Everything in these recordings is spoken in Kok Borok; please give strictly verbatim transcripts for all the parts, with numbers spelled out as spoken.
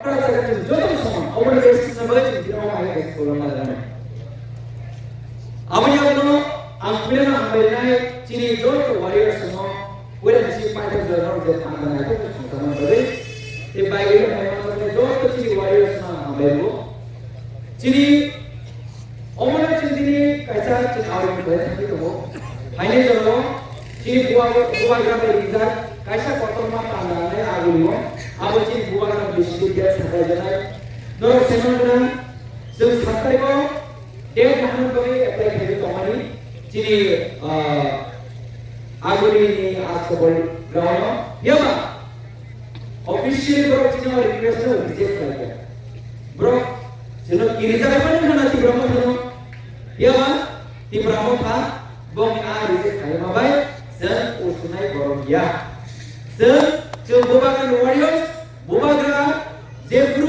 Joto soman, obo ni basis na bai chini tini omo hai explore ma jana. Aboni yagulo ang puila na hambai nai chini joto warriors no, puila chini paitha jora no je thang nai to thang sama bai. Te bai bai na joto chini warriors no hambai bo. Chini Omono chwng tini kaisa chwng awi khlai thangwi tongo. Haini joro chini buwa-, bubagra bai rijak kaisa kotorma panda hwnwi agulio. Abo chini bubagra bising khe saklaijaknai. Norok saiman gwnang, chwng satlaibo date naharni bagwi apply khlaiwi tongmani chini, ah, agulini Astabal ground-o. Phiyaba officially borok chini o request-no reject khlaikha. Borok chwngno kirijak phano hwnna Tipra Motha-no. Phiyaba Tipra Motha bongni a reject khlaima bai chwng usunai borok ya. Chwng, chwng Bubagra warriors, Bubagra jephru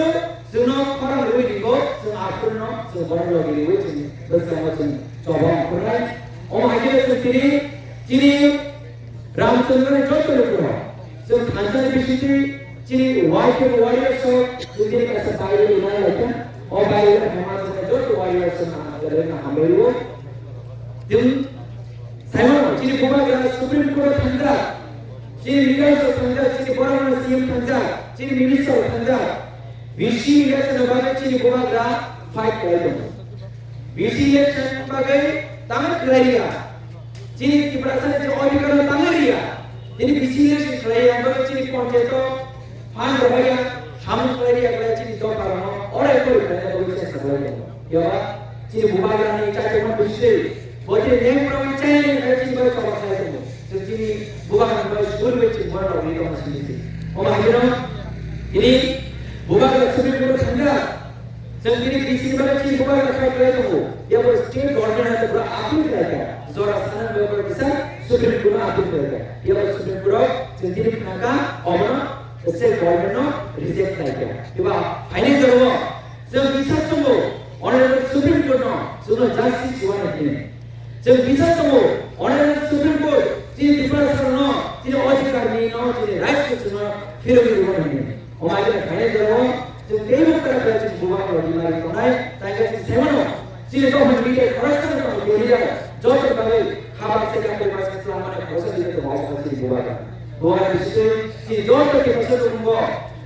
chwngno khorang rwui ringo, chwng aphuru no chwng borok logi rwui chwng bwskango chwng choba ongkhornai. Omo hai khe chwng tini chini Ramchandra ni joto lukurok, chwng thansa ni bisingtwi chini Y K B warriors rok, chwng tini kaisa Bible rwnai lai kha. O Bible rwnai ma chwng joto warriors rok ang hambai rwo. Chwng sai mano, chini bubagra Supreme Court o thangjak, chini leaders rok thangjak, chini borok rok C M thangjak, chini minister rok thangjak. B C election ni bagwi chini bubagra fight khlai tongo. B C election bagwi tangwi khlai ya. Chini Tiprasa ni je odhikar no tangwi riya. Chini B C election khlai ya, bagwi chini panchayat o phan rohor ya, samung khlai ya, khlai chini dopha rok no orai kori khlai ya, bagwi chini saklai ya. Yaba chini bubagra ni chai tongma bising, botwi neng rok ni chai neng khlai chini bagwi choba khlai tongo. Chwng chini bubagra bai suri bai chini bubagra rok ni tongma simi si. Omo hai no, ini bubagra suri bubagra thangya. Chwng tini B C ni bagwi chini bubagra fight khlai tongo. Yabo state government hai tabra appeal khlai kha. Jora sana bagwi kisa Supreme Court no appeal khlai kha. Yabo Supreme Court o chwng tini khna kha, obono state government no reject khlai kha. Eba final jora o chwng biswas tongo, Honorable Supreme Court no chwngno justice rwna hini. Chwng biswas tongo, Honorable Supreme Court chini Tiprasa no chini odhikar ni no chini rights no chwngno phirogwi rwna hini. Omo hai khe final jora o chwng teibo kwrak kwrak chini bubagra rok rimari tongnai, tai khe chwng sai mano, chini dophani leader khoroksa no tongo, leader joto bagwi kha baksa khe amtwi baksa twlang mani khoroksa leader tongo, omo khe chini bubagra. Bubagra bisingtwi chini joto khe baksa tongmung o,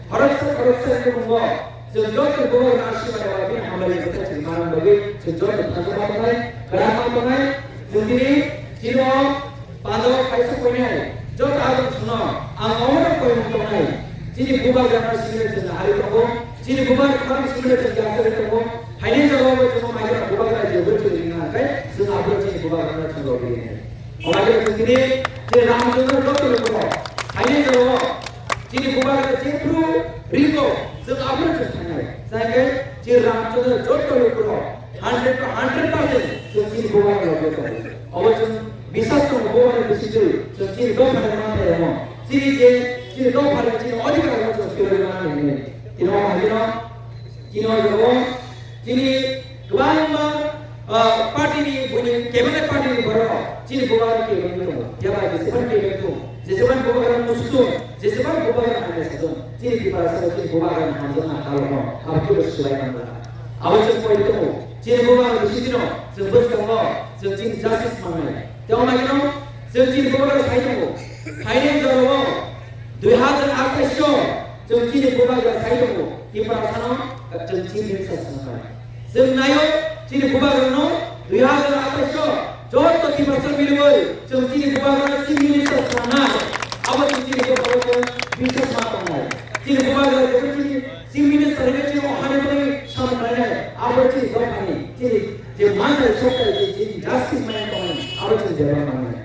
khoroksa khoroksa ni tongmung o, chwng joto bubagra no asirwad rwna bini hambai ni bwkha chini manna bagwi chwng joto thangwi ma tongnai, kwrak ma tongnai, chwng tini chini o Panda o kaisa koinai, joto aboni songno ang omono koimung tongnai. Chini bubagrano simi chwng hari tongo, chini bubagrano simi chwng jasari tongo. Haini jawabo chwng maikha bubagra je bwrwi chwng ringna khe chwng abro chini bubagrano chwng rogwi rinai. Omaikha chwng tini chini Ramchandra joto lukurok haini jawabo chini bubagra jephru ringo chwng abro chwng thangnai. Chai khe chini Ramchandra joto lukurok Hundred to hundred percent chwng chini bubagra logi tongo. Obo chwng biswas tongo, bubagra bisingtwi chwng chini dophani manthai rokno. Chini je, chini dophani chini odhikar rokno chwng phirogwi mani hwnwi. Chini o hai no, chini o jago, chini kwbangma, ah, party ni, buini kebengni party ni borok chini bubagra kebengwi tongo. Phiya ba jesephano kebeng tongo, jesephano bubagra musu tongo, jesephano bubagra hamya sa tongo. Chini Tiprasa chini bubagra hamjakma halono abo kebo swlai manla. Abo chwng koi tongo. Chini bubagra bisingtwino chwng bwskango chwng chini justice mangnai. Tei omo haino chwng chini bubagra sai tongo. Phainai jorao dui hazar athais o chwng chini bubagra sai tongo. Tiprasano chwng chini minister swngnai. Chwng naio chini bubagrano dui hazar athais o joto Tiprasa milwi chwng chini bubagrano chini minister swngnai. Abo chwng chini bubagrano biswas ma tongnai. Chini bubagra jebo chini Chief Minister hwnwi chini o hani bagwi samung khlainai, abo chini dophani, chini je manthai sokthai, je chini justice maya tongmani, abo chini jeba mangnai.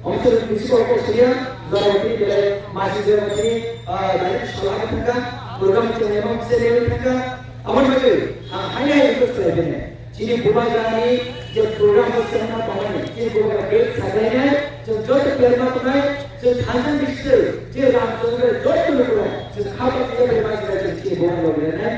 Omsor bisi kok kok suriya, jora tini belai masi jora tini, ah, dari salai thangka, program chini emo se lewi thangka, aboni bagwi ang haini hai request khlai bini. Chini bubagrani je program bo sengma tongmani, chini bubagra bag saklainai, chwng joto player ma tongnai, chwng thansa bisitwi, chini Ramchandra joto lukurok, chwng khaba twiya bai ma sinai chwng chini bubagra logi rwnai,